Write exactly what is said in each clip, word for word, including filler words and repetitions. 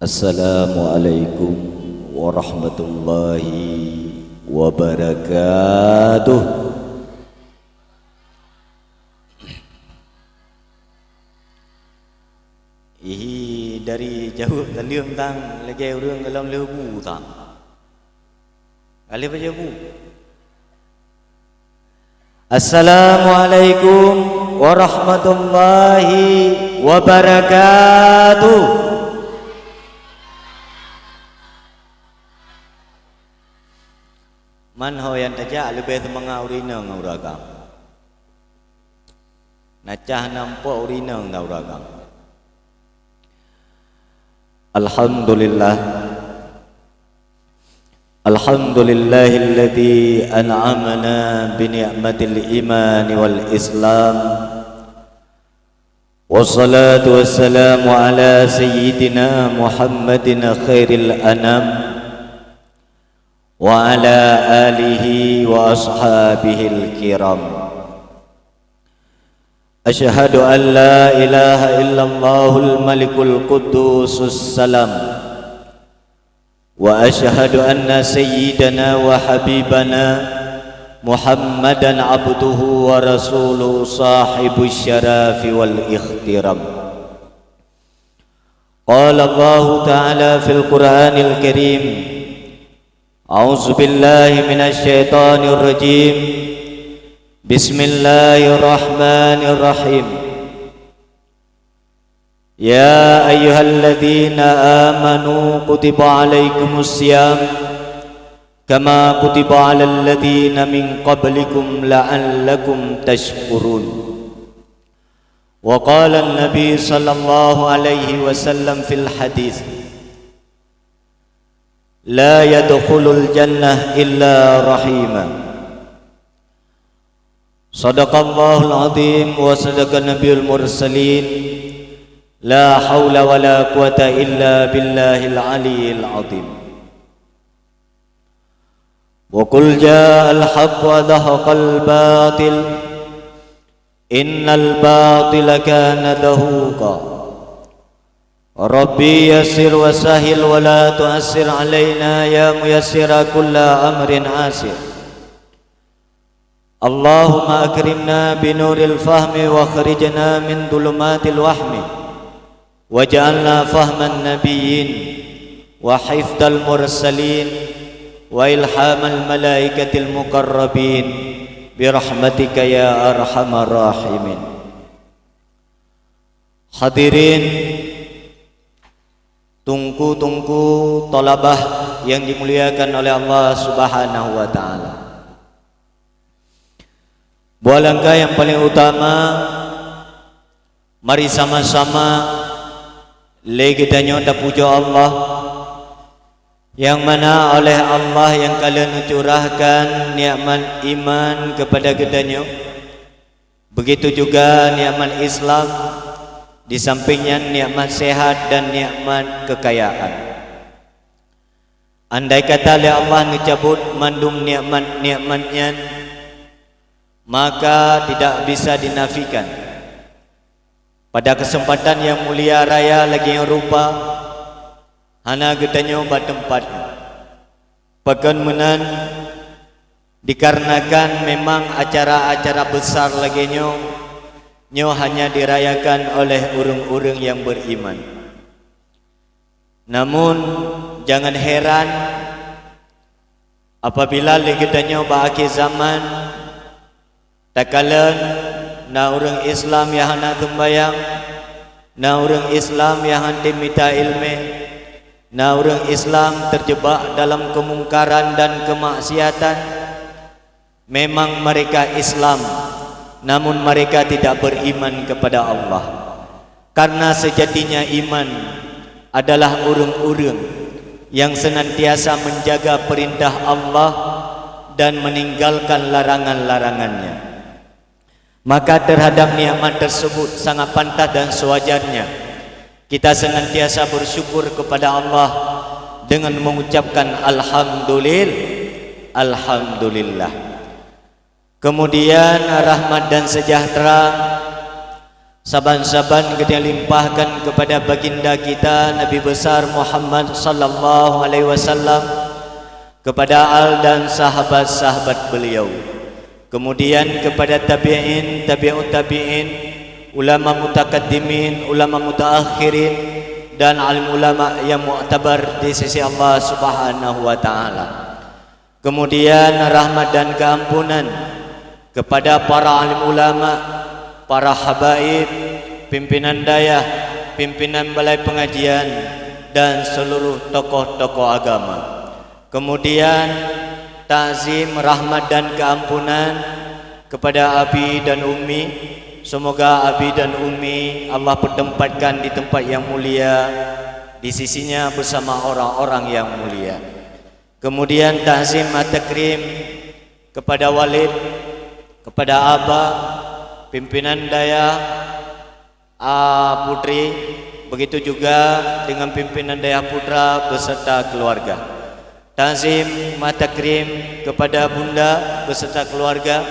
Assalamualaikum warahmatullahi wabarakatuh. Ihi dari jaweueb taleueng tang lagée ureuëng golom leubu tang. Ka lheueh baca bu. Assalamualaikum warahmatullahi wabarakatuh. Man ho nyang tajak leubeh seumangat ureuëng inong ngon ureuëng agam. Na cah na mupok ureuëng inong ngon ureuëng agam. Alhamdulillah. Alhamdulillahilladzi an'amana bi ni'matil imani wal islam. Wassalatu wassalamu ala sayyidina Muhammadin khairil anam wa ala alihi wa ashabihil kiram. Asyhadu an la ilaha illallahul malikul quddusus salam. Wa asyhadu anna sayyidana wa habibana Muhammadan abduhu wa rasuluhu sahibus syarafi wal ikhtiram. Qala Allahu ta'ala fil Qur'anil Karim, a'udzu billahi minasy syaithanir rajim. Bismillahirrahmanirrahim. Ya ayyuhalladzina amanu kutiba alaikumus siyam kama kutiba alal ladzina min qablikum la'allakum tashkurun. Wa qala an-nabi sallallahu alaihi wasallam fil hadits, la yadkhulul jannah illa rahimah. Sadaqallahul azim wa sadaqa nabiyul mursalin. La haula wa la quwata illa billahil aliyil azim. Wa qul ja'al haqq wa zahaqal batil. Innal batila kana zahuqa. Rabbi yassir wa sahhil wa la tu'assir alaina ya muyassira kulla amrin asir. Allahumma akrimna binuril fahmi wa akhrijna min dhulumatil wahmi waj'alna fahman nabiyyin wa hifdzal mursalin wa ilhamal malaikatil muqarrabin birahmatika ya arhamar rahimin. Hadirin, tungku-tungku thalabah yang dimuliakan oleh Allah Subhanahu wa taala. Buah langkah yang paling utama, mari sama-sama lé geutanyoe tapujoe Allah, yang mana oleh Allah yang ka lheueh neucurahkan nikmat iman kepada geutanyoe. Begitu juga nikmat Islam, di samping nyan nikmat sehat dan nikmat kekayaan. Andai kata lé Allah neucabot mandum nikmat-nikmat nyan, maka tidak bisa dinafikan. Pada kesempatan yang mulia raya lagée nyoe rupa, hana geutanyoe bak teumpat. Pakon meunan, dikarenakan memang acara-acara besar lagée nyoe, nyoe hanya dirayakan oleh ureuëng-ureuëng nyang beriman. Namun, jangan heran apabila lé geutanyoe bak akhé zaman, takalon na ureuëng Islam nyang hana seumbahyang, na ureuëng Islam nyang hana mita iéleumé, na ureuëng Islam teujeubak dalam keumungkaran dan keumaksiatan. Memang mereka Islam, namun mereka tidak beriman kepada Allah. Karena sejatinya iman adalah ureuëng-ureuëng yang senantiasa menjaga perintah Allah dan meninggalkan larangan-larangannya. Maka terhadap nikmat tersebut sangat pantas dan sewajarnya kita senantiasa bersyukur kepada Allah dengan mengucapkan alhamdulil-, alhamdulillah. Kemudian rahmat dan sejahtera Saban-saban geutanyoe limpahkan kepada baginda kita Nabi besar Muhammad sallallahu alaihi wasallam, kepada al dan sahabat-sahabat beliau. Kemudian kepada tabi'in, tabi'ut tabi'in, ulama mutakaddimin, ulama mutaakhirin, dan alim ulama yang muktabar di sisi Allah Subhanahu wa taala. Kemudian rahmat dan keampunan kepada para alim ulama, para habaib, pimpinan dayah, pimpinan balai pengajian, dan seluruh tokoh-tokoh agama. Kemudian takzim rahmat dan keampunan kepada abi dan ummi. Semoga abi dan ummi Allah pertempatkan di tempat yang mulia di sisinya bersama orang-orang yang mulia. Kemudian takzim at-takrim kepada walid, kepada aba, pimpinan dayah, a, putri, begitu juga dengan pimpinan dayah putra beserta keluarga. Takzim at-takrim kepada bunda beserta keluarga.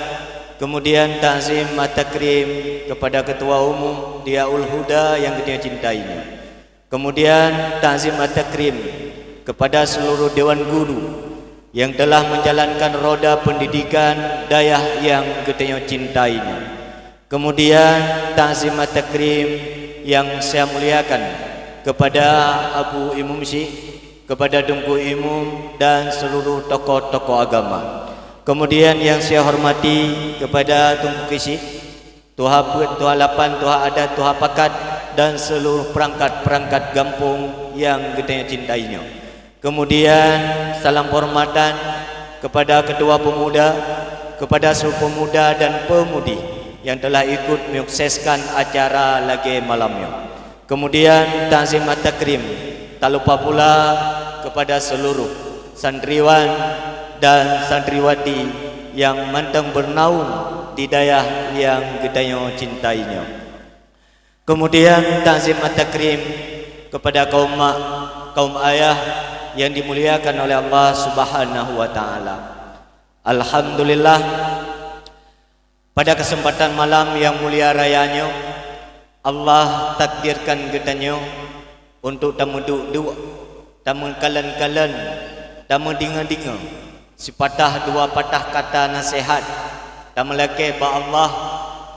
Kemudian takzim at-takrim kepada ketua umum Diyaul Huda yang geutanyoe cintai nyoe. Kemudian takzim at-takrim kepada seluruh dewan guru yang telah menjalankan roda pendidikan dayah yang geutanyoe cintai nyoe. Kemudian takzim at-takrim yang saya muliakan kepada Abu Imum Syik, kepada Teungku Imum dan seluruh tokoh-tokoh agama. Kemudian yang saya hormati kepada Teungku Kisyik, Tuha Peuet, Tuha Lapan, Tuha Adat, Tuha Pakat, dan seluruh perangkat-perangkat gampông yang geutanyoe cintai nyoe. Kemudian, salam penghormatan kepada Ketua Pemuda, kepada seluruh pemuda dan pemudi yang telah ikut menyukseskan acara lagée malam nyoe. Kemudian, takzim at-takrim tak lupa pula kepada seluruh santriwan dan santriwati nyang mantong bernaung di dayah nyang geutanyoe cintai nyoe. Kemudian, takzim at-takrim kepada kaum mak, kaum ayah yang dimuliakan oleh Allah Subhanahu wa taala. Alhamdulillah, pada kesempatan malam yang mulia raya nyoe, Allah takdirkan geutanyoe untuk tameuduek-duek, tameukalon-kalon, tameudingoe-dingoe sipatah dua patah kata naseuhat, tameulakée bak Allah,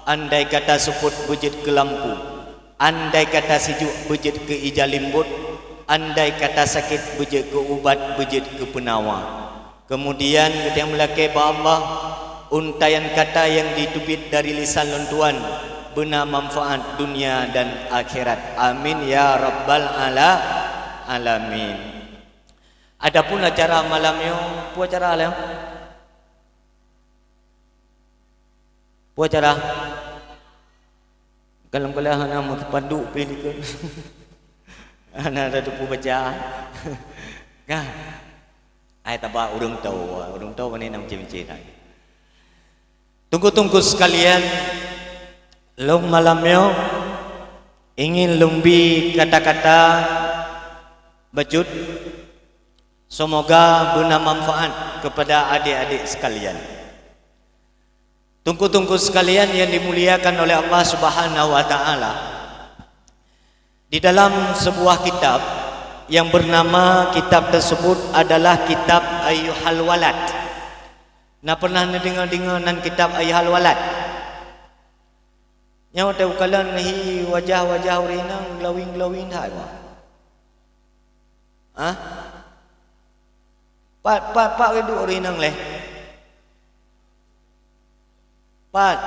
andai kata seupôt beujeuet keu lampu, andai kata sijuek beujeuet keu ija limbot, andai kata sakét beujeuet keu ubat, beujeuet keu peunawa. Keumudian geutanyoe meulakée bak Allah, untaian kata nyang jiteubiet dari lisan lôn tuan beuna manfaat dunia dan akhirat. Amin ya rabbal ala-, alamin. Adapun acara malam nyoe, peue acara lom? Peue acara? Kalon-kalon hana meuteupanduk pih likot. Hana tateupeue baca. Kan? Ai taba ureuëng toe, ureuëng toe pane na meucé-meucé that. Teungku-teungku sekalian, lôn malam nyoe ingin lôn bi kata-kata bacut, semoga beuna manfaat kepada adik-adik sekalian. Teungku-teungku sekalian yang dimuliakan oleh Allah Subhanahu wa taala, di dalam sebuah kitab yang bernama, kitab tersebut adalah kitab Ayyuhal Walad. Na pernah neudeungoe-deungoe nan kitab Ayyuhal Walad? Nyoe teuh kalon hi wajah-wajah ureuëng inong glowing-glowing that nyoe. Hah? Pat, pat, pat geuduek ureuëng inong lé? Pat.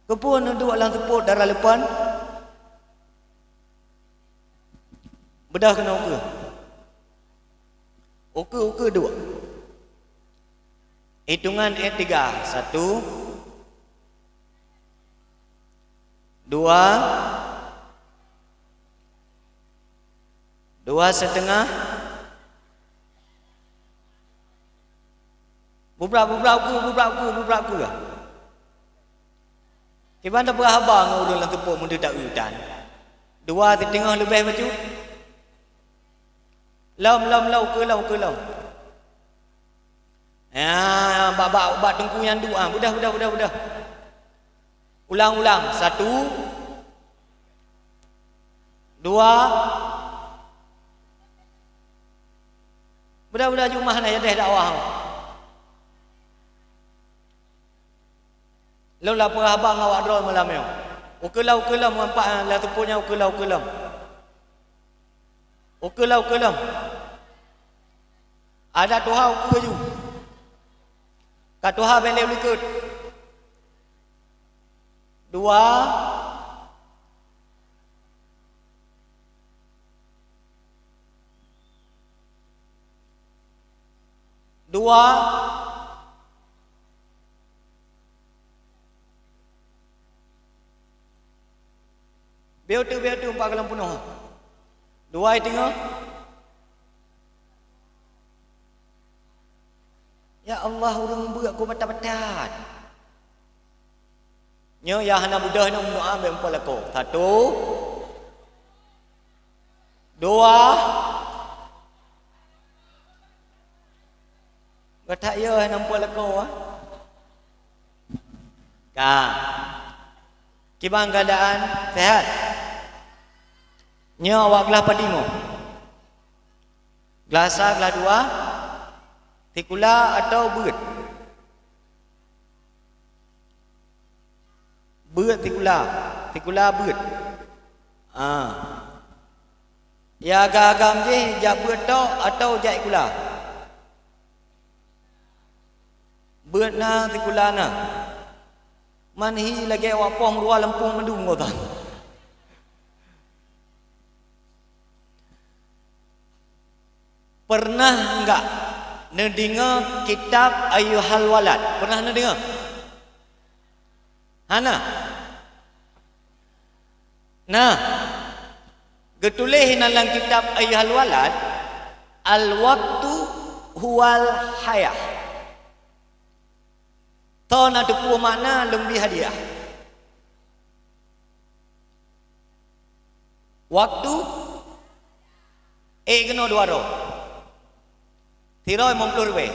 Keupeue neuduek lam seupôt dara leupon? Beudôh keunoe ukeue. Ukeue, ukeue duek. Hitungan eh tiga. Satu, dua, dua setengah. Bubrak, bubrak ukeue, bubrak ukeue, bubrak ukeue. Kiban tapeugah haba ngon ureuëng lam teupok meudeudak utan. Dua siteungoh leubeh bacut. Lom, lom, lom, ukeue lom, ukeue lom. Ya, bak, bak, bak teungku nyang duek, ah. Beudôh, beudôh, beudôh, beudôh. Ulang, ulang. Satu, Dua. Mudah-mudahan jumah na yadeh dakwah. Lôn lapor haba ngon awak droe malam nyoe. Ukeue lom, ukeue lom, ngon pak lam teupeu nyan ukeue lom, ukeue lom. Ukeue lom, ukeue lom. Adak tuha ukeue ju. Ka tuha bék lé likot. Dua. Dua. Bieu tu, bieu tu, empat golom peunoh. Dua i teungoh. Ya Allah, ureueng beuet ku batat-batat. Nyoe nyang hana mudah nyoe meudoa bék meupo lakoe. Satu, dua, batat yo hana meupo lakoe, ah. Ka. Kiban keuadaan sehat? Nyoe awak glah padum? Glah sa, glah dua, sikula atau beuet? Beuet sikula, sikula beuet. Ah. Ya agam-agam jih jak beuet tok atau jak sikula? Beuet na, sikula na. Man hi lagée awak poh meurua lampôh mandum gobnyan. Pernah enggak neudeungoe kitab Ayyuhal Walad? Pernah neudeungoe? Hana? Nah, geutuléh inan lam kitab Ayyuhal Walad, "Al-waqtu huwal hayah." Toh na teupeue makna lôn bri hadiah. Waktu, ék keunoe dua droe. Sidroe limong ploh ribée.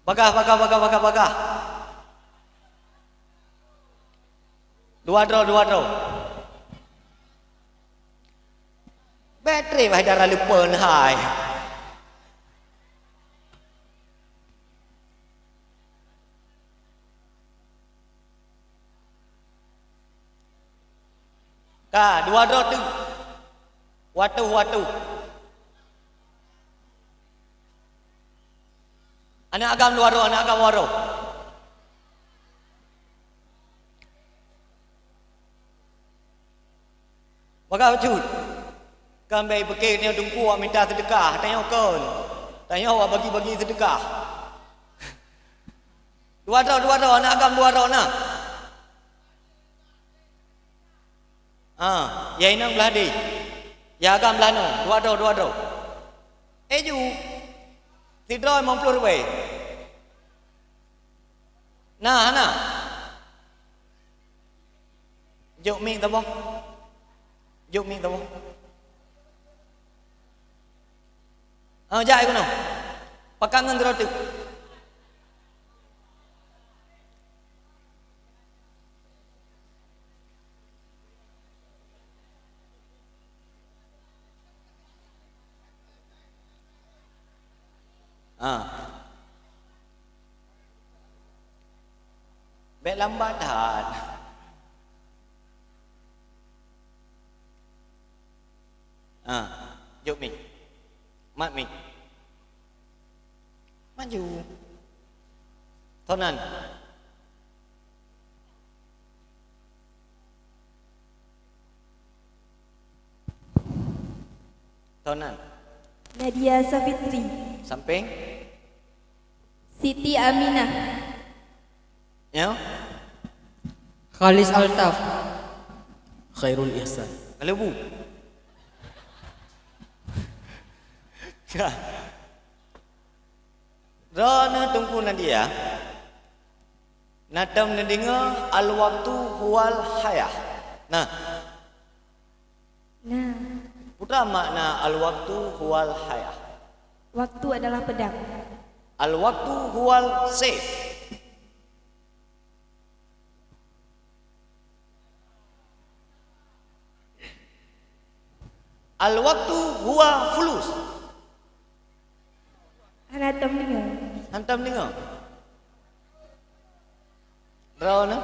Bagah, bagah, bagah, bagah, bagah. Dua droe, dua droe. Bék treb hai dara lupa hai. Ka, dua droe teuk. Watoh, watoh. Aneuk agam dua droe, aneuk agam dua droe. Maka bacut, kan bék pike tanyoe teungku awak minta seudeukah, tanyoe kon. Tanyoe awak bagi-bagi seudeukah. Dua droe, dua droe, aneuk agam dua droe na. Ha, ya inong blah deh. Ya agam blah nyoe, dua droe, dua droe. Eh ju, sidroe limong ploh ribée. Nah, nah. Jok mic saboh. Jok mic saboh. Ah, jak keunoe. Pakat ngon sidroe teuk. Ah. Bék lambat that. Ah, jok mic. Mat mic. Maju. Tonan. Tonan. Nadia Safitri. Samping. Siti Aminah. Ya. Khalis Altaf. Khairul Ihsan. Kalebu. Ya. Droeneuh Teungku Nadia, na tom neudeungoe al-waqtu huwal hayah. Nah. Nah. Peue makna al-waqtu huwal hayah? Waktu adalah pedang. Al-waqtu huwal saif. Al-waqtu huwa fulus. Hana tom deungoe. Hantom deungoe. Droeneuh.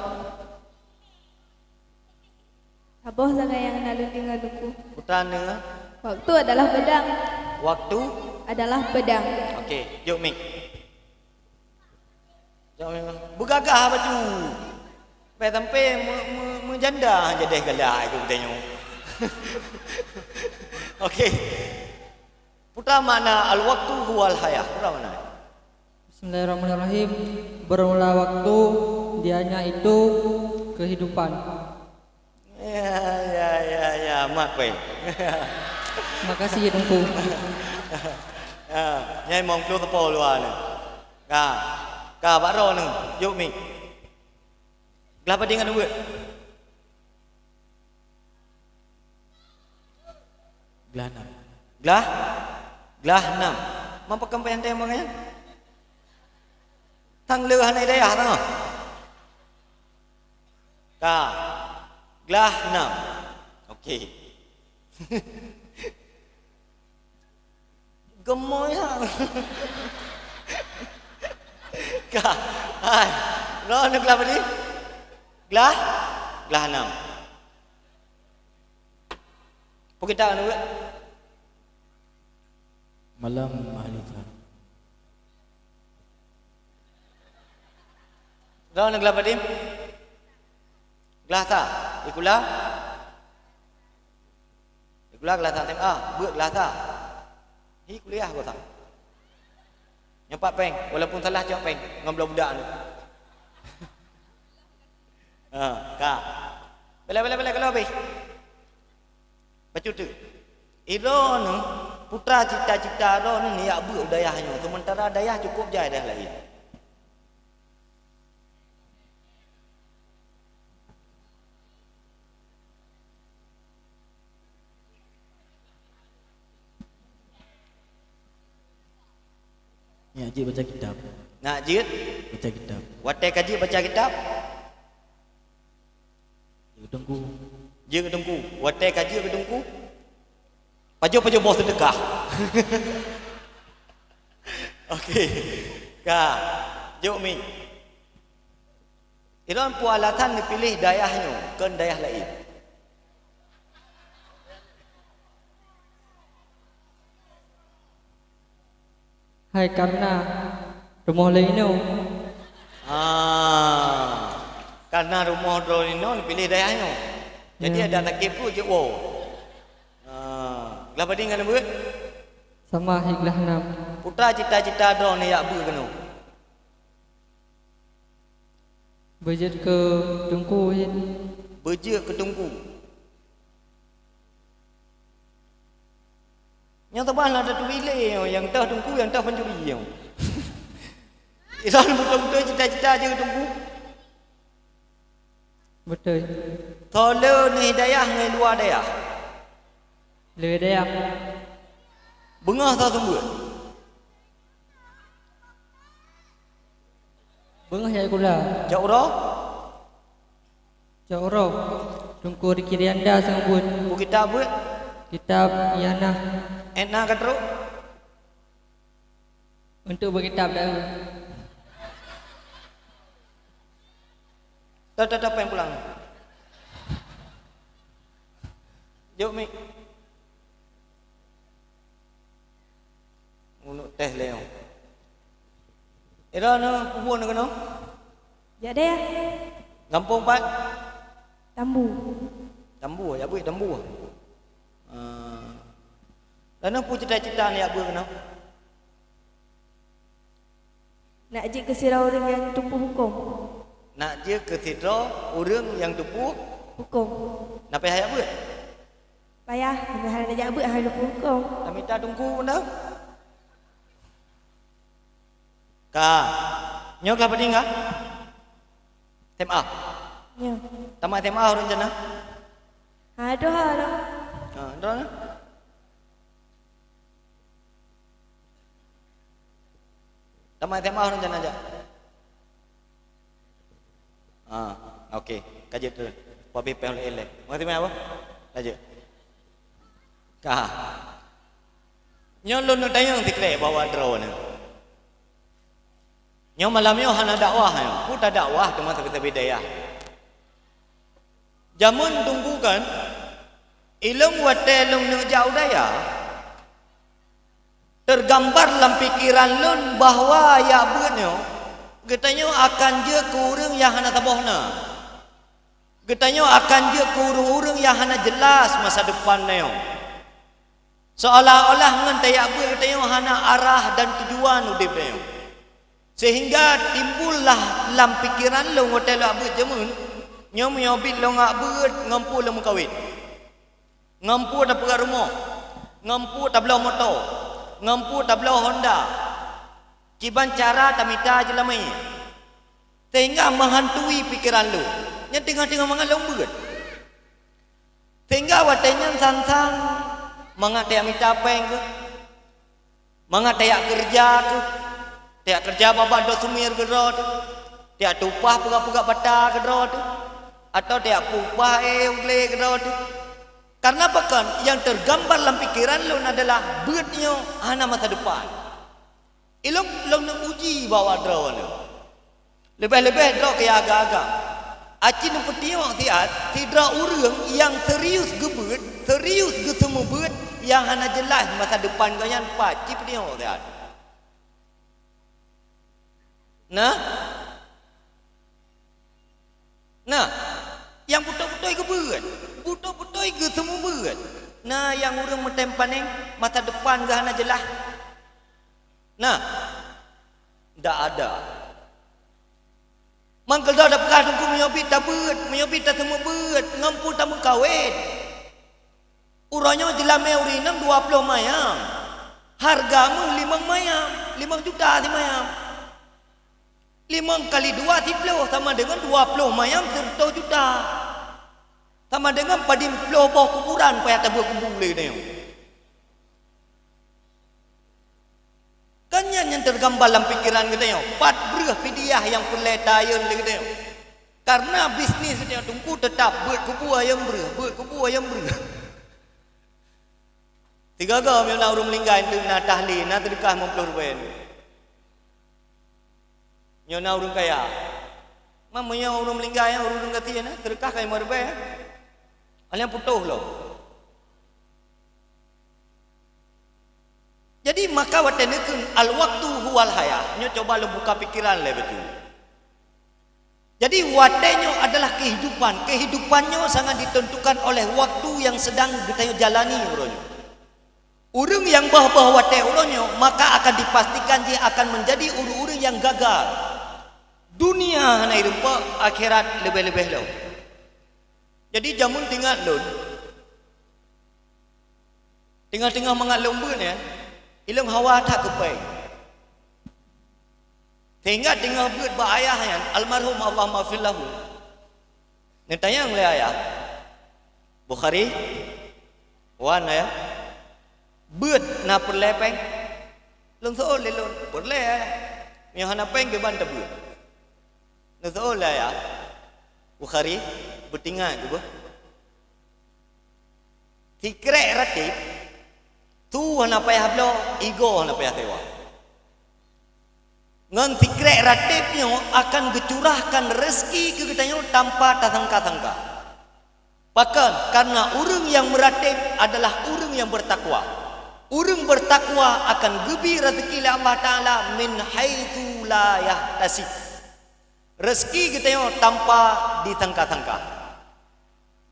Saboh sagai nyang na lôn deungoe, Teungku. Putra neuh. Waktu adalah pedang. Waktu adalah pedang. Okey, jok mik. Jok mik. Beugagah bacut. Sampai-sampai me-, me-, meujanda jadeh galak ikut tanyoe. Okey. Peue makna al-waqtu huwal hayah? Peue makna? Bismillahirrahmanirrahim. Bermula waktu, dianya itu kehidupan. Ya, ya, ya, ya, mat pui. Makasih, Teungku. Ya, nyai mong ploh teupeu luwa ni. Ka, ka bak droeneuh, jok mik. Glah pading ngon buet. Glah nam. Glah? Glah nam. Mapa kampanye teuh ngon nyan? Tang le hana dayah teuh. Ka. Glah nam. Okey. Gemoe ha. Ka. Hai. Droeneuh glah pading? Glah? Glah nam. Peue kitab nyoe? Malam Mahalisa. Droeneuh glah pading? Glah sa. Ikula? Ikula glah sa S M A, beuet glah sa. Hi kuliah glah sa. Nyoe pat péng, walaupun salah cok péng ngon bloe budak tu. Ha, ka. Bela, bela, bela, kalau habis. Bacut teuk. Droeneuh, putra cita-cita droeneuh ni jak beuet u dayah nyoe, sementara dayah cukup jai dayah laén. Nyak jeuet baca kitab. Nyak jeuet? Baca kitab. Watée ka jeuet baca kitab? Jeuet keu teungku. Jeuet keu teungku. Watée ka jeuet keu teungku? Pajoh-pajoh boh seudeukah. Okey. Ka. Jok mik. Droeneuh peue alasan neupiléh dayah nyoe, kon dayah laén? Hai, karena rumoh lôn inoe. Ah, karena rumoh droeneuh inoe neupiléh dayah nyoe. Jadi, ya, ada sakét peue jeuet woe. Ah, glah pading ngon beuet? Sama, hi glah nam. Putra cita-cita droeneuh jak beuet keunoe? Beujeuet keu teungku, hi. Beujeuet keu teungku. Nyang teubah na tatubi lé nyoe, nyang toh teungku, nyang toh pancuri nyoe. Isan beutôi-beutôi cita-cita jeuet keu teungku. Beutôi. Soe le neuh dayah ngon luwa dayah? Le dayah. Beungoh soe seumeubeuet? Beungoh nyang sikula. Jak uroe? Jak uroe. Teungku Riki Rianda seumeubeuet. Peue kitab beuet? Kitab Ianah. Ét na ka trok? Untuk beukitab dah. Dah, dah, dah, péng pulang. Jok mik. Unuk teh leong. Ira na kubur na kena? Jak deh. Gampông pat? Tambu. Tambu, jak beuet tambu. Ah. Lalu peue cita-cita ni jak beuet kena? Nak jeuet keu sidroe ureuëng nyang tupeue hukôm. Nak jeuet keu sidroe ureuëng nyang tupeue? Hukôm. Napa hana jak beuet? Payah, hana hana jak beuet, hana tupeue hukôm. Tamita teungku beuna? Ka. Nyoe ka padum ka? S M A? Nyoe. Tamat S M A ureuëng rencana? Ha, dua ha dah. Ha, dua ha. Tamat S M A ureuëng rencana jak? Ah, okey. Ka jeuet tu. Pabeh peng lé. Makasih banyak, Abah. Lanjut. Ka. Nyoe lôn neutanyong sikrek bak droeneuh. Nyoe malam nyoe hana dakwah nyoe. Peue tadakwah teuma sabe-sabe dayah. Jameun teungku kan, ilôn watée lôn neujak u dayah, teugambar lam pikeran lôn bahwa jak beuet nyoe, geutanyoe akan jeuet keu ureuëng nyang hana saboh na. Geutanyoe akan jeuet keu ureuëng-ureuëng nyang hana jeulaih masa depan nyoe. Seolah-olah ngon tajak beuet geutanyoe hana arah dan tujuan udeb tanyoe. Sehingga timbullah lam pikeran lôn watée lôn jak beuet jameun, nyoe meunyoe biet lôn jak beuet ngon peue lôn meukawen. Ngon peue tapeugah rumoh, ngon peue tabloe moto, ngon peue tabloe Honda. Kiban cara tamita jeulamé. Sehingga meuhantui pikeran lôn. Nyan teungoh-teungoh mangat lôn beuet. Sehingga watée nyan sang-sang mangat tajak mita péng keuh, mangat tajak keureuja keuh, tajak keureuja babah doh sumir keudroe teuh, tajak tupah peugah-peugah bata keudroe teuh, atawa tajak peupah éh u glé keudroe teuh. Kareuna pakon nyang teugambar lam pikeran lôn adalah beuet nyoe hana masa depan. Ilôn lôn neuuji bak droeneuh. Leubeh-leubeh droe keu nyang agam-agam. Aci neupeutiyok siat sidroe ureuëng nyang serius geubeuet, serius geuseumeubeuet nyang hana jeulaih masa depan gobnyan pat, ci peutiyok siat. Nah, Nah, nyang beutôi-beutôi geubeuet, beutôi-beutôi geuseumeubeuet. Nah, nyang ureuëng meutem panéng masa depan geuh hana jeulaih. Nah, ndak ada. Mangkeudroe tapeugah teungku meunyoe bit tabeuet, meunyoe bit taseumeubeuet, ngon peue tameukawen. Uroe nyoe jeulamé ureuëng inong dua ploh mayam. Hareuga meuh limong mayam, limong juta simayam. Limong kali dua siploh sama deungon dua ploh mayam sireutôh juta. Sama deungon padum ploh boh kuburan payah tabeuet kubu lé geutanyoe. Kan nyan nyang teugambar lam pikeran geutanyoe, pat breuh fidyah nyang peureulée tayeuen lé geutanyoe. Kareuna bisnis geutanyoe teungku teutap beuet kubu ayeueng breuh, beuet kubu ayeueng breuh. Sigoe-goe meunyoe na ureuëng meuninggai enteuk na tahlil, na seudeukah limong ploh ribée. Nyoe na ureuëng kaya. Man meunyoe ureuëng meuninggai, ureuëng gasien, seudeukah ka limong ribée. Alheuh putôh lom. Jadi maka watée neukheun al-waqtu huwal hayah, nyoe coba lôn buka pikeran lé bacut. Jadi watée nyoe adalah kehidupan. Kehidupan nyoe sangat ditentukan oleh waktu yang sedang geutanyoe jalani uroe nyoe. Ureuëng nyang boh-boh watée uroe nyoe, maka akan dipastikan jih akan menjadi ureuëng-ureuëng nyang gagal. Dunia hana irumpok, akhirat leubeh-leubeh lom. Jadi jameun teuingat lôn, teungoh-teungoh mangat lôn beuet nyan, ilôn hawa that keu péng. Sehingga teungoh beuet bak ayah nyan, almarhum Allahumma lahu, neutanyong lé ayah, "Bukhari, wan ayah, beuet na peureulée péng?" Lôn seuôt lé lôn, "Peureulée ayah, meunyoe hana péng kiban tabeuet?" Neuseuôt lé ayah, "Bukhari, beuteuingat keuh beuh." Sikrek ratéb, su hana payah bloe, igoe hana payah sewa. Ngon sikrek ratéb nyoe akan geucurahkan rezeki keu geutanyoe tanpa tasangka-sangka. Pakon? Kareuna ureuëng nyang meuratéb adalah ureuëng nyang beutakwa. Ureuëng beutakwa akan geubri rezeki lé Allah Taala min haitsu la yahtasib. Rezeki geutanyoe tanpa disangka-sangka.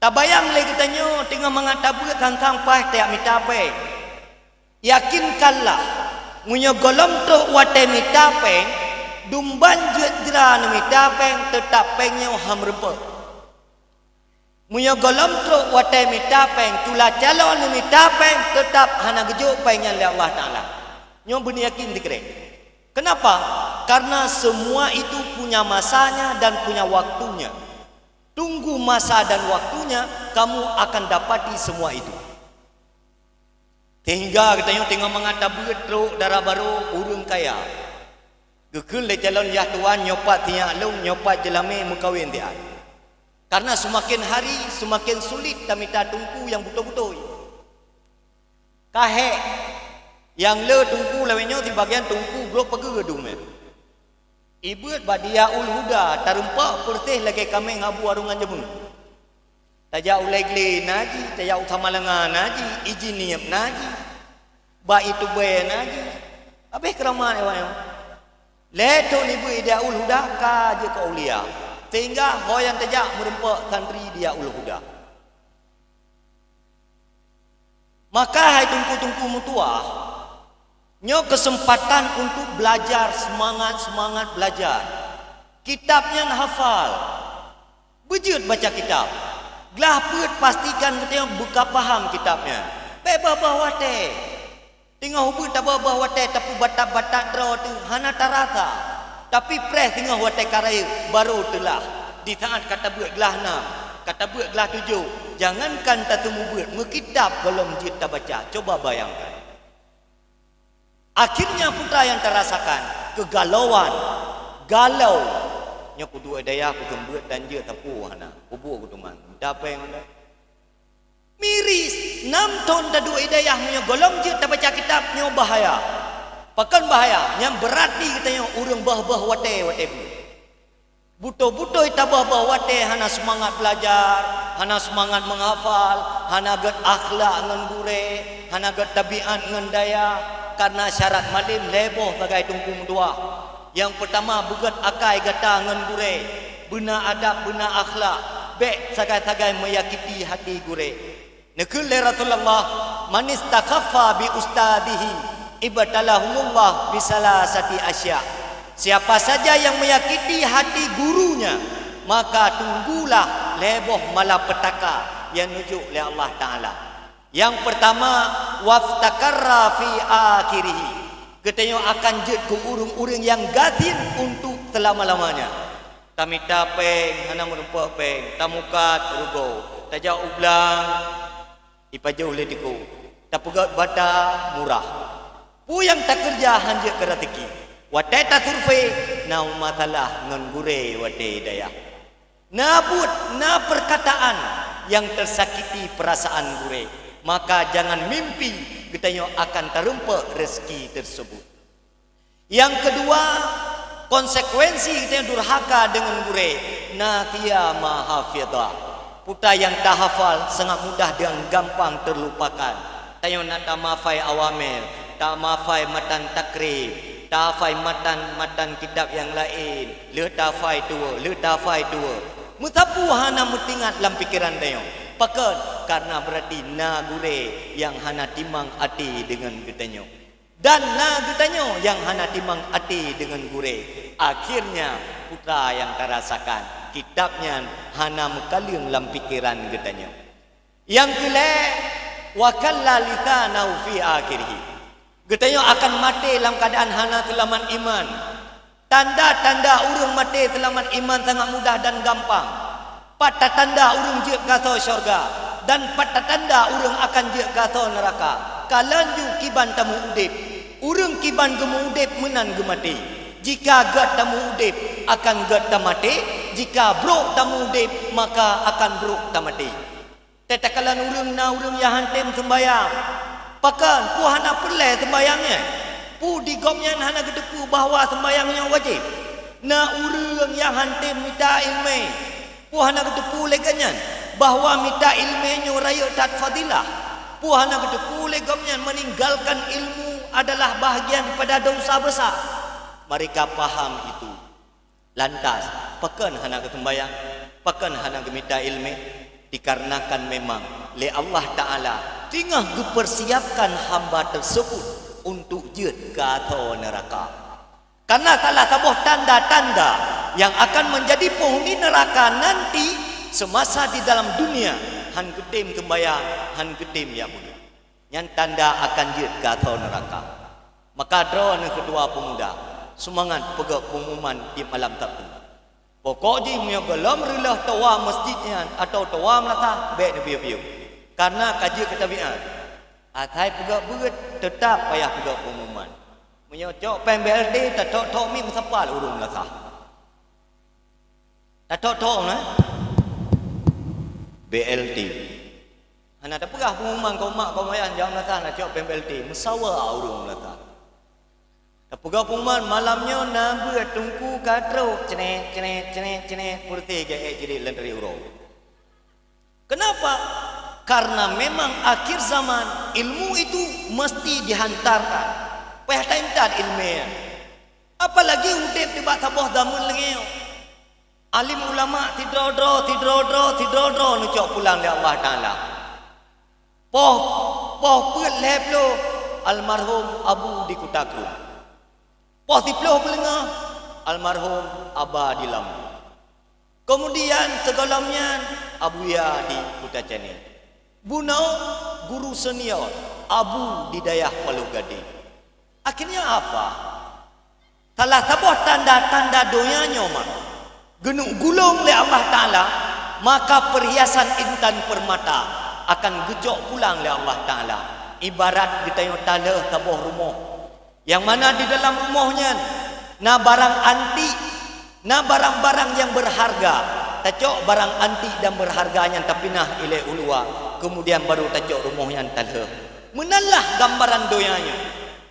Tabayang lé geutanyoe teungoh mangat tabeuet sang-sang paih tajak mita péng. Yakinkanlah, meunyoe gohlom trok watée mita péng, dumban jeuet jra neumita péng, teutab péng nyoe han meurumpok. Meunyoe gohlom trok watée mita péng, tula calon neumita péng, teutab hana geujok péng nyan lé Allah Taala. Nyoe beuneuyakin sikrek. Kenapa? Karena semua itu punya masanya dan punya waktunya. Tunggu masa dan waktunya, kamu akan dapati semua itu. Sehingga geutanyoe teungoh mangat tabeuet trok dara barô ureuëng kaya. Geukheun lé calon yah tuan, nyoe pat sinyak lôn, nyoe pat jeulamé meukawen siat. Karena seumaken hari, seumaken sulit tamita teungku nyang beutôi-beutôi. Kahek nyang le teungku lawét nyoe sibagian teungku brok peugeuh dum nyan. Ibeuet bak Diyaul Huda, tareumpok peureséh lagée kaméng abu arongan jamén. Tajak u Legle na jih, tajak u Samalanga na jih, i Jeunieb na jih, bak i Tubée na jih. Habéh keuramat awak nyoe. Lhée thon ibeuet Diyaul Huda ka jeuet keu aulia, sehingga ho nyang tajak meureumpok santri Diyaul Huda. Maka hai teungku-teungku meutuwah, nyoe keuseumpatan untuk beulajar, seumangat-seumangat beulajar. Kitab nyan hafal. Beujeuet baca kitab. Glah peuet pastikan geutanyoe beuka paham kitab nyan. Bék bah-bah watée. Teungoh ubeuet tabah-bah watée tapeubatat-batat droe teuh hana tarasa. Tapi preh teungoh watée ka rayeuk, barô teulah. Di saát ka tabeuet glah nam, ka tabeuet glah tujoh, jangankan tateumubeuet, meukitab gohlom jeuet tabaca. Coba bayangkan. Akhirnya peue nyang tarasakan? Keugalauan, galau. Nyoe kuduek dayah, kuseumbeuet dan jeuet sapeue hana. Kubuek kutuman. Mita péng anda. Miris, nam thon taduek i dayah meunyoe gohlom jeuet tabaca kitab nyoe bahaya. Pakon bahaya? Nyan beurati geutanyoe ureuëng boh-boh watée, watée beuet. Beutôi-beutôi tabah-bah watée hana seumangat beulajar, hana seumangat meuhafal, hana gét akhlak ngon gurée, hana gét tabiát ngon dayah, kareuna syarat malém lhée boh sagai teungku meutuwah. Nyang peurtama, beugét akai gata ngon gurée, beuna adab, beuna akhlak, bék sagai-sagai meuyakiti hati gurée. Neukheun lé Rasulullah, "Man istakhaffa bi ustadzihi ibtalahullah bi salasati asya." Siapa saja yang menyakiti hati gurunya, maka tunggulah lhée boh malapetaka nyang neujok lé Allah Taala. Nyang peurtama, waftakarra fi akhirihi. Geutanyoe akan jeuet keu ureuëng-ureuëng nyang gasien untuk seulama-lamanya. Tamita péng, hana meurumpok péng, tamukat rugoe, tajak u blang, ipajoh lé tiku, tapeugét bata murah. Peue nyang takeureuja hán jeuet keu raseuki. Watée tasurvei, na masalah ngon gurée watée dayah. Na buet, na peurkataan nyang teusakiti peurasaan gurée, maka jangan mimpi geutanyoe akan tareumpok raseuki teuseubut. Nyang keudua, konsekuensi geutanyoe durhaka deungon gurée, nasiya ma hafidha. Peue nyang tahafal sangat mudah dan gampang terlupakan. Tanyoe na tamafai awamil, tamafai matan takrib, tahafai matan-matan kitab nyang laén, lheueh tahafai tuwoe, lheueh tahafai tuwoe. Meusapeue hana meutingat lam pikeran tanyoe. Pakon? Karena beurati na gurée nyang hana timang até deungon geutanyoe. Dan na geutanyoe nyang hana timang até deungon gurée. Akhirnya, peue nyang tarasakan, kitab nyan hana meukaleueng lam pikeran geutanyoe. Nyang keulhée, wa kalla lisanahu fi akhirih. Geutanyoe akan maté lam keuadaan hana seulamat iman. Tanda-tanda ureuëng maté seulamat iman sangat mudah dan gampang. Pat tatanda ureuëng jeuet keu asoe syeuruga, dan pat tatanda ureuëng akan jeuet keu asoe neuraka. Ka lheueh nyoe kiban tameuudeb. Ureuëng kiban geumeuudeb meunan geumaté. Jika gét tameuudeb, akan gét tamaté. Jika brok tameuudeb, maka akan brok tamaté. Teuh takalon ureuëng na ureuëng nyang hántom seumbahyang. Pakon? Peue hana peureulée seumbahyang nyan? Peue di gobnyan hana geuteupeue bahwa seumbahyang nyoe wajéb? Na ureuëng nyang hántom mita iéleumé. Peue hana geuteupeue lé gobnyan bahwa mita iéleumé nyoe rayeuk that fadilah? Peue hana geuteupeue lé gobnyan meninggalkan ilmu adalah bahagian daripada dosa besar? Mereka paham itu. Lantas, pakon hana geuseumbahyang? Pakon hana geumita iéleumé? Dikarenakan memang lé Allah Taala teungoh geupeursiapkan hamba teuseubut untuk jeuet keu asoe neuraka. Karena salah saboh tanda-tanda nyang akan menjadi penghuni neuraka nanti semasa di dalam dunia, hán geutem seumbahyang, hán geutem jak bunoe. Nyan tanda akan jeuet keu asoe neuraka. Maka droeneuh keudua peumuda, seumangat peugét peungumuman tieb malam Sabtu. Pokok jih meunyoe gohlom reuloh towa meuseujid nyan atawa towa meulasah, bék neupiôh-piôh. Karena ka jeuet keu tabiát. Asai peugét beuet, teutab payah peugét peungumuman. Meunyoe cok péng B L T, tathok-thok miet meusapal ureuëng meulasah. Tathok-thok na B L T. Hana tapeugah pengumuman keu mak keu ayah jak meunasah na cok P M L T, meusawa ureuëng meunasah. Tapeugah pengumuman malam nyoe na beuet teungku ka trok, cret, cret, cret, cret, peureuteh geuék jilid lantari uroe. Kenapa? Karena memang akhir zaman ilmu itu mesti dihantarkan. Payah taintat ilmu nyan. Apalagi udeb nibak saboh zaman leungeu. Alim ulama sidroe-droe, sidroe-droe, sidroe-droe neucok pulang lé Allah Taala. Poh, poh peuet lhée ploh, almarhum Abu di Kuta Krueng. Poh siplôh peuleungoh, almarhum Aba di Lambu. Kemudian sigohlom nyan, Abuya di Kuta Cani. Bunoe guru senior, Abu di dayah Paloh Gadeng. Akhirnya apa? Salah saboh tanda-tanda donya nyoe mak geuneuk gulong lé Allah Taala, maka perhiasan intan permata akan geucok pulang lé Allah Taala. Ibarat geutanyoe talheueh saboh rumoh, nyang mana di dalam rumoh nyan na barang antik, na barang-barang nyang berharga. Tacok barang antik dan berharga nyan tapinah ilée u luwa, kemudian baru tacok rumoh nyan talheueh. Meunanlah gambaran donya nyoe.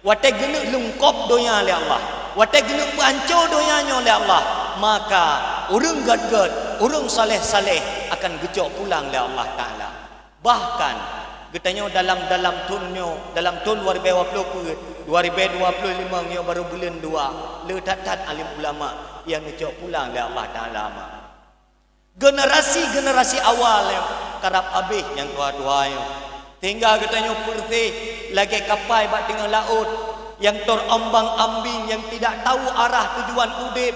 Watée geuneuk lungkop donya lé Allah, watée geuneuk peuhanco donya nyoe lé Allah, maka ureuëng gét-gét, ureuëng saleh-saleh akan geucok pulang lé Allah Taala. Bahkan geutanyoe dalam, dalam thon nyoe, dalam thon dua ribée dua ploh peuet, dua ribée dua ploh limong nyoe baru buleuen dua, le that-that alim ulama nyang neucok pulang lé Allah Taala mak. Generasi-generasi awal nyoe karab habéh nyang tuha-tuha nyoe. Sehingga geutanyoe peureuseh lagée kapai bak teungoh laôt nyang terombang-ambing, nyang tidak tahu arah tujuan udeb,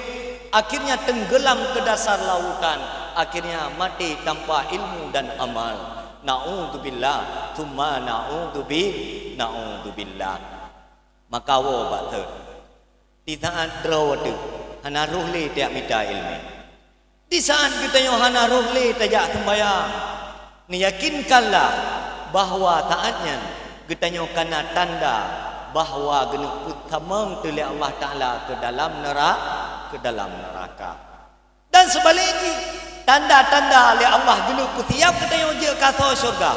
akhirnya tenggelam ke dasar lautan, akhirnya mati tanpa ilmu dan amal. Naudzubillah, tsumma naudzubi-, naudzubillah. Maka woe bak thon. Di saát droe teuh hana roh lé tajak mita iéleumé. Di saát geutanyoe hana roh lé tajak seumbayang, neuyakinkanlah bahwa saát nyan geutanyoe kana tanda bahwa geuneuk peutamong teuh lé Allah Taala keu dalam neura-, keu dalam neuraka. Dan seubalek jih, tanda-tanda lé Allah geuneuk peusiab geutanyoe jeuet keu asoe syeuruga.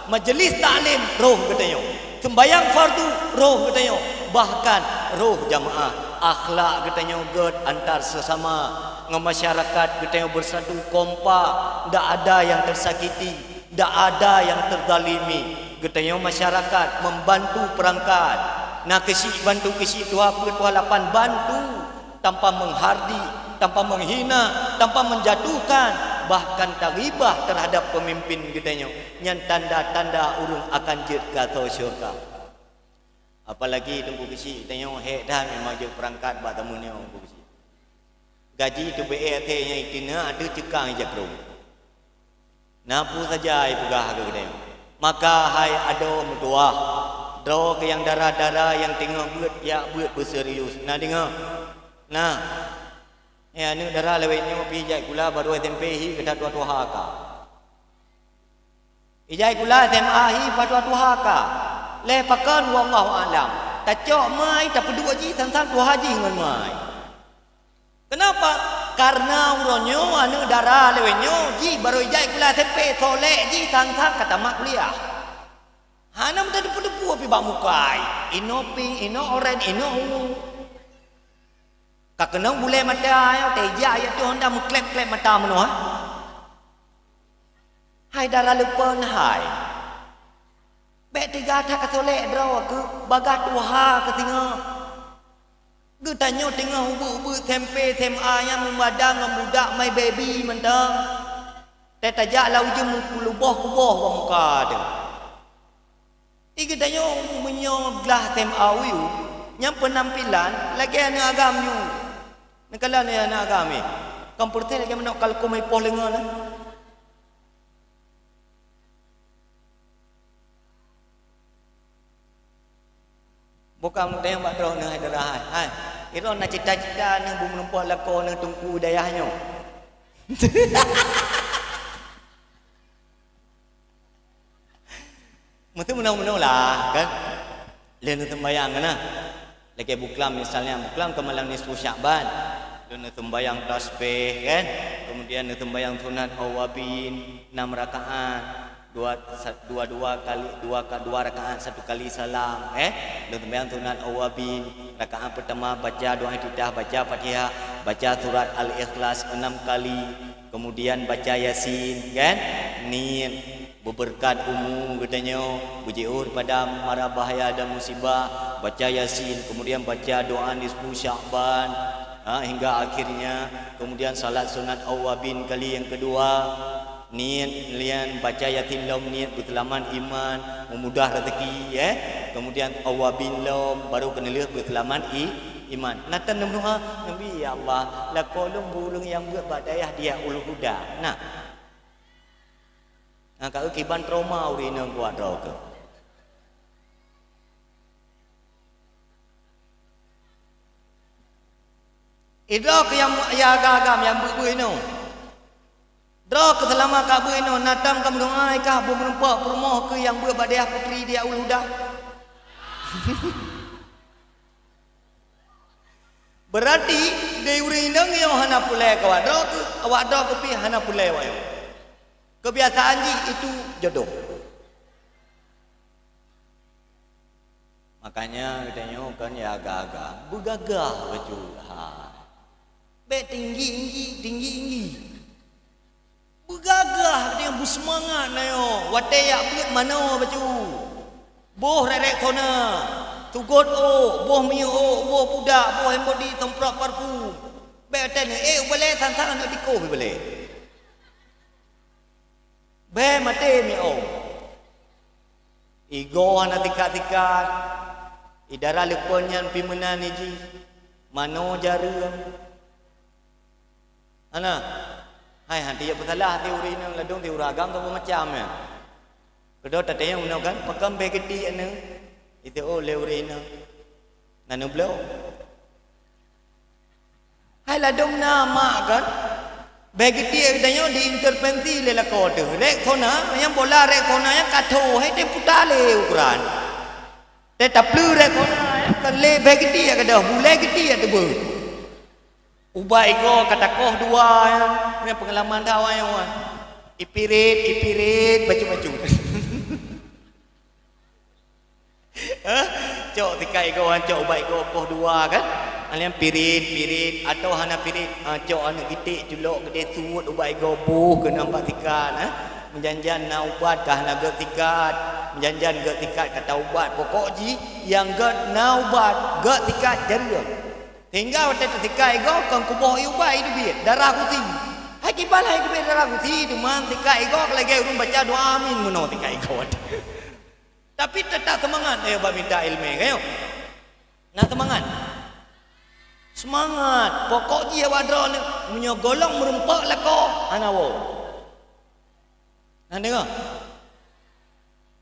Majeulis taklim roh geutanyoe, seumbayang fardu roh geutanyoe, bahkan roh jamaah. Akhlak geutanyoe gét antar seusama, ngon masyarakat geutanyoe beusatu kompak, ndak ada nyang teusakiti, ndak ada nyang teuzalimi. Geutanyoe masyarakat membantu peurangkat, na keuchik bantu keuchik, tuha peuet, tuha lapan, bantu tanpa menghardik, tanpa menghina, tanpa menjatuhkan, bahkan taghibah terhadap pemimpin geutanyoe. Nyan tanda-tanda ureuëng akan jeuet keu asoe syeuruga. Apalagi Teungku Keuchik, tanyoe hék that memang jeuet peurangkat bak tamu nyoe Teungku Keuchik. Gaji teubeuet até nyang iteuneuk ateueh ceukang ija krueng. Na peue saja ipeugah keu geutanyoe. Maka hai adoe meutuwah, droe keu nyang dara-dara nyang teungoh beuet, jak beuet beuserius. Na deungoe? Na. Eh, aneuk dara lawét nyoe pih ijai kula barô S M P hi gata tuha-tuha ka. Ijai kula S M A hi patuha-tuha ka. Lheueh pakon wallahu a'lam. Tacok mai tapeuduek jih sang-sang tuha jih ngon mai. Kenapa? Karena uroe nyoe aneuk dara lawét nyoe jih barô ijai kula S M P, solek jih sang-sang ka tamat kuliah. Hana meuteupeu-teupeu pih bak muka ai. Inoe pink, inoe oren, inoe ungu. Ka keunong bulée mata nyoe, teuh jak ayat tu honda meukleb-kleb mata meunoe. Hai dara leupeuen hai. Bék teuga that ka solek droe keuh, bagah tuha keuh singoh. Geutanyoe teungoh ubeuek-ubeuek S M P, S M A nyang meubada ngon budak my baby mantong. Teuh tajak lam ujeuen meukeuluboh-kuboh bak muka teuh. Di geutanyoe meunyoe glah S M A uyu, nyang peunampilan lagée aneuk agam nyoe. Neukalon lé aneuk agam nyoe. Kon peureuteh lagée manok kalkun ipoh leungon, eh. Bukan meudayang bak droeneuh hai dara hai. Hai, droeneuh na cita-cita neuh beumeurumpok lakoe neuh teungku dayah nyoe. Meuteumeunoe-meunoe lah, kan? Lheueh neuseumbayang, kan, nah. Lagée buklam misalnya, buklam keu malam nisfu Syakban. Lheueh neuseumbayang tasbih, kan? Kemudian neuseumbayang sunat awwabin, enam rakaat. Dua, sa-, dua, dua kali, dua ka-, dua rakaat, satu kali salam, eh. Lôn seumayang sunat awwabin, rakaat pertama baca doa iftitah, baca Fatihah, baca surat Al-Ikhlas enam kali, kemudian baca Yasin, kan? Niet, beubeureukat umu geutanyoe, beujiôh daripada mara bahaya dan musibah, baca Yasin, kemudian baca doa nisfu Sya'ban, ha, hingga akhirnya, kemudian salat sunat awwabin kali yang kedua, niet lian baca Yasin lom niet beuseulamat iman, meumudah rezeki, eh. Kemudian awwabin lom, baru keuneulheueh beuseulamat i-, iman. Na tan neumeudoa, Nabi, "Ya Allah, lakoe lôn bu ureuëng nyang beuet bak dayah Diyaul Huda." Nah. Nah, ka kiban trauma ureuëng inong kuat droe keuh. Idroe keuh nyang, nyang agam-agam nyang beuet-beuet inoe. Droe keuh seulama ka beuet inoe, na tom ka meudoa kah beumeureumpok peurumoh keuh nyang beuet bak dayah putri Diyaul Huda? Beurati di ureuëng inong nyoe hana peureulée keu awak droe keuh, awak droe keuh pih hana peureulée awak nyoe. Keubiasaan jih itu jodoh. Makanya geutanyoe kon ya agam-agam, beugagah bacut hai. Bék tinggi-tinggi, tinggi-tinggi. Beugagah geutanyoe, beuseumangat nyoe. Watée jak beuet manoe bacut. Boh rerek sona, tugot ôk, boh minyeuk ôk, boh pudak, boh hand body, semprot parfum. Bék watée nyoe, eh, ubalée sang-sang aneuk tikoh ubalée. Bék maté miôh. Igoe hana sikat-sikat, i dara leupon nyan pih meunan jih, manoe jareueng. Hana. Hai, han tiyok peusalah ti ureuëng inong ladôm ti ureuëng agam saboh macam nyan. Keudroe tatanyong meunoe kan, pakon bék geuti aneuk? Itu oh lé ureuëng inong. Na neubloe. Hai ladôm na mak kan, bék geuti geutanyoe diintervensi lé lakoe teuh. Rexona, nyang bola Rexona nyang ka tho, hai teuputa lé ukuran. Teuh tapleu Rexona nyang kon lé bék geuti gadôh, bulée geuti teubeue. Ubat igoe ka takoh dua nyang, nyang peungalaman dah awai nyoe. Ipirit, ipirit, bacut-bacut. Hah? Cok sikat igoe, cok ubat igoe koh dua kan? Alian pirit, pirit, atau hana pirit, ha, cok aneuk gitek culok geude suet ubat igoe boh keunan bak sikat, ha? Meujan-jan na ubat ka hana gét sikat, meujan-jan gét sikat ka taubat. Pokok jih nyang gét na ubat, gét sikat jareueng. Sehingga watée teusikat igoe kon kuboh ié ubat iteubiet, darah gusi. Hai kiban hai teubiet darah gusi, teuma sikat igoe lagée ureuëng baca doa amin meunoe sikat igoe. Tapi teutap seumangat, eh, bak mita iéleumé, kayok. Na seumangat. Seumangat. Pokok jih awak droeneuh, meunyoe gohlom meurumpok lakoe, hana woe. Na deungoe?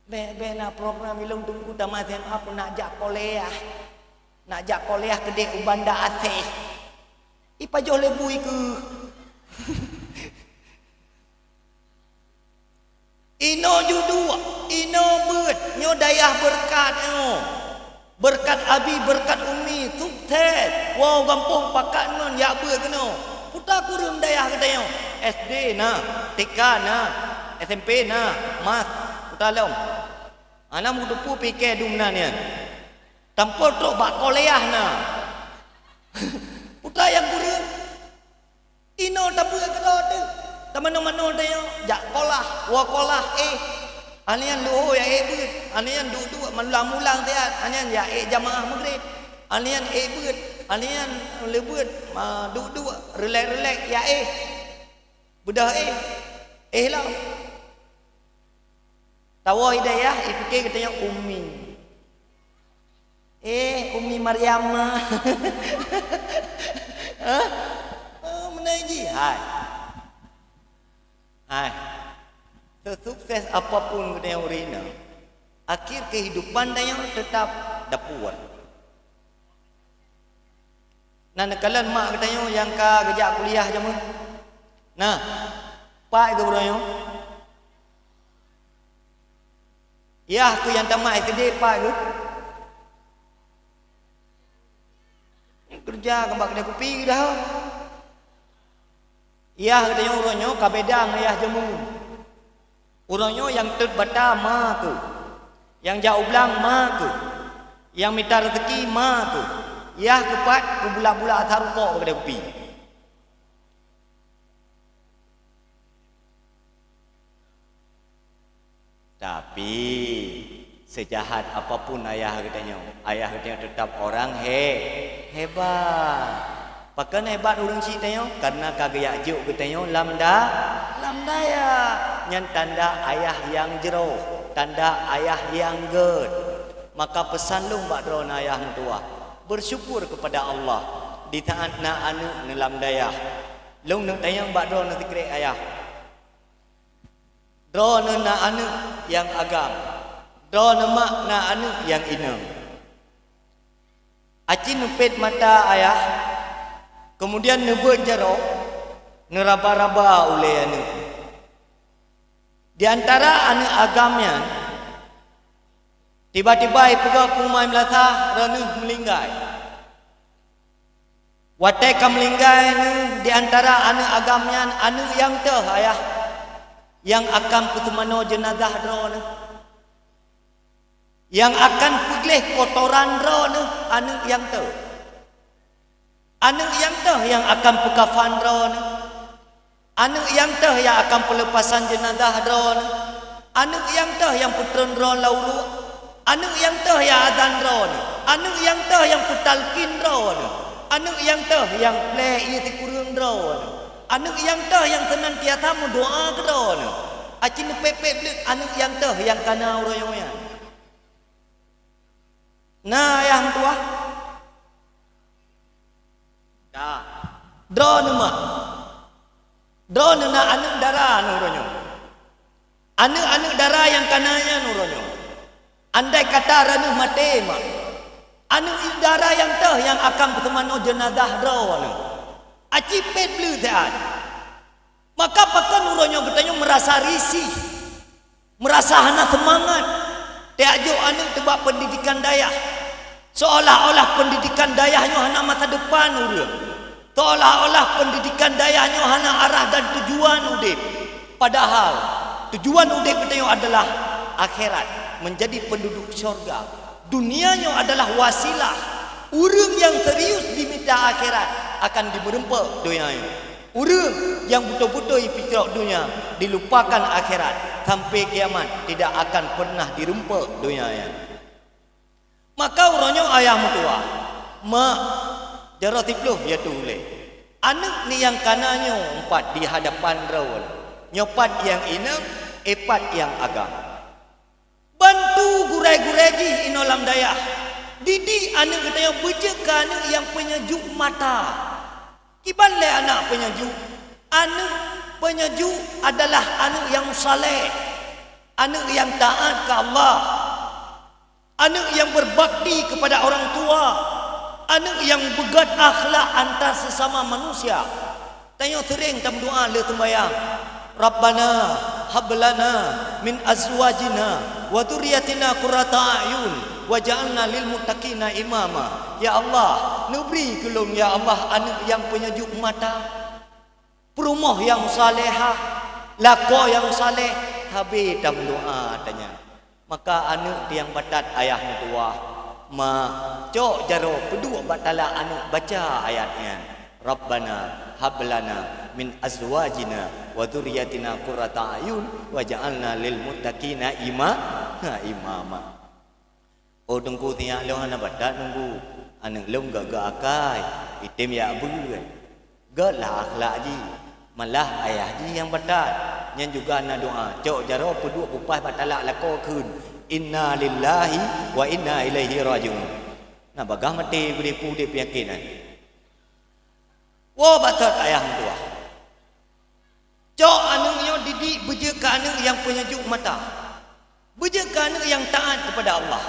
Bék, bék na program ilong teungku tamat S M A pun nak jak kuliah. Nak jak kuliah keudeh u Banda Aceh. Ipajoh lé bui keuh. Inoe juduek, inoe beuet, nyoe dayah beureukat nyoe. Beureukat abi, beureukat umi, sukses. Woe gampông pakat ngon jak beuet keunoe. Puta kureueng dayah geutanyoe. S D na, T K na, S M P na, mas, puta lom. Hana meuteupeu pike dum na nyan. Tampol trok bak kuliah na. Puta nyang kureueng. Inoe tabeuet keudroe teuh, tamanoe-manoe tanyoe, jak kolah, woe kolah éh. Anian luho ya éh beuet, anian duek-duek mulang-mulang siat, anian ya éh jamaah Maghrib. Anian éh beuet, anian le beuet, ma duek-duek, rilek-rilek ya éh. Beudôh éh, éh lom. Tawoe i dayah, ipike geutanyoe ummi. Eh, Ummi Maryam mah. Hah? Oh, meunan jih. Hai. Hai. Sesukses apapun geutanyoe ureueng inong, akhir kehidupan tanyoe tetap dapur. Na neukalon mak geutanyoe nyang ka geujak kuliah jameun? Na, pat geuh uroe nyoe? Yah keuh nyang tamat S D pat geuh? Keureuja keu bak keudè kupi geuh dah. Yah geutanyoe uroe nyoe ka beda ngon yah jameun. Uroe nyoe nyang teuet bata ma kheueh, nyang jak u blang ma kheueh, nyang mita reuzeuki ma kheueh, yah keupat peubulak-bulak asa rukok bak keudè kupi. Tapi, seujahat apapun ayah geutanyoe, ayah geutanyoe teutap orang he-, hebat. Pakon hebat ureuëng chik tanyoe? Kareuna ka geujak jok geutanyoe lam da-, lam dayah. Nyan tanda ayah nyang jroh, tanda ayah nyang gét. Maka peusan lôn bak droeneuh ayah meutuwah, beusyukur keupada Allah di saát na aneuëk neuh lam dayah. Lôn neuk tanyong bak droeneuh sikrék ayah. Droeneuh na aneuëk nyang agam, droeneuh mak na aneuëk nyang inong. Aci neupet mata ayah, keumudian neubeuet jaroe, neuraba-raba ulée aneuëk. Di antara aneuëk agam nyan, tiba-tiba ipeugah peungumai meulasah, droeneuh meulinggai. Watée ka meulinggai neuh di antara aneuëk agam nyan, aneuëk nyang teuh ayah, nyang akan peuteumanoe jeunazah droeneuh, nyang akan peugleh kotoran droeneuh, aneuëk nyang teuh. Aneuëk nyang teuh nyang akan peukafan droeneuh. Aneuëk nyang teuh nyang akan peuleupasan jeunazah droeneuh. Aneuëk nyang teuh nyang peutreun droeneuh lam uruek. Aneuëk nyang teuh nyang azan droeneuh. Aneuëk nyang teuh nyang peutalkin droeneuh. Aneuëk nyang teuh nyang plek ié sikureueng droeneuh. Aneuëk nyang teuh nyang seunantiasa meudoá keu droeneuh. Aci neupet-pet bleuet aneuëk nyang teuh nyang kana uroe nyoe nyan. Na ayah meutuwah? Da. Droeneuh mak. Droeneuh na aneuëk dara neuh uroe nyoe. Aneuëk-aneuëk dara nyang kana nyan uroe nyoe. Andai kata droeneuh maté mak, aneuëk dara nyang teuh nyang akan peuteumanoe jeunazah droeneuh. Aci pet bleuet siat. Maka pakon uroe nyoe geutanyoe meurasa risih? Meurasa hana seumangat, tajak jok aneuëk teuh bak peundidikan dayah, seolah-olah peundidikan dayah nyoe hana masa depan ureuëng, seolah-olah peundidikan dayah nyoe hana arah dan tujuan udeb. Padahal, tujuan udeb geutanyoe adalah akhirat, meunjadi peunduduek syurga. Dunia nyoe adalah wasilah. Ureuëng nyang serius dimita akhirat akan jimeureumpok donya nyoe. Ureuëng nyang beutôi-beutôi jipitrok donya, dilupakan akhirat, sampai kiamat tidak akan pernah dirumpok donya nyan. Maka uroe nyoe ayah meutuwah, mak, jaroe siplôh ya tuléh. Aneuëk ni nyang kana nyoe empat di hadapan droe, nyoe pat nyang inong, eh pat nyang agam. Bantu gurée-gurée jih inoe lam dayah, didik aneuëk geutanyoe beujeuet keu aneuëk nyang peunyejuk mata. Kiban lé aneuk peunyejuk? Aneuk peunyejuk adalah aneuk nyang saleh, aneuk nyang taát keu Allah, aneuk nyang beubakti keupada orang tua, aneuk nyang beugét akhlak antar sesama manusia. Tanyoe seuréng tameudoá lheueh seumbahyang, "Rabbana hab lana min azwajina wa dzurriyyatina qurrata a'yun waj'alna lil muttaqina imama." Ya Allah, neubri keu lôn, ya Allah, aneuk nyang peunyejuk mata, peurumoh nyang salehah, lakoe nyang saleh, habéh tameudoá tanyan. Maka aneuk nyang batat ayah meutuwah, ma, cok jaroe peuduek bak tala aneuk baca ayat nyan, "Rabbana hab lana min azwajina wa dzurriyyatina qurrata a'yun waj'alna lil muttaqina ima-, ha, imama." Oh, Teungku, sinyak lôn hana batat, Teungku. Aneuk lôn gét-gét akai, item jak beuet. Gét lah akhlak jih, malah ayah jih nyang batat. Nyan juga na doá, cok jaroe peuduek bak tala lakoe kheun, "Inna lillahi wa inna ilaihi raji'un." Na bagaih maté beudé peue udeb peunyakét nyan. Woe bak thot ayah meutuwah. Cok aneuk nyoe didik beujeuet keu aneuk nyang peunyejuk mata. Beujeuet keu aneuk nyang taát keupada Allah.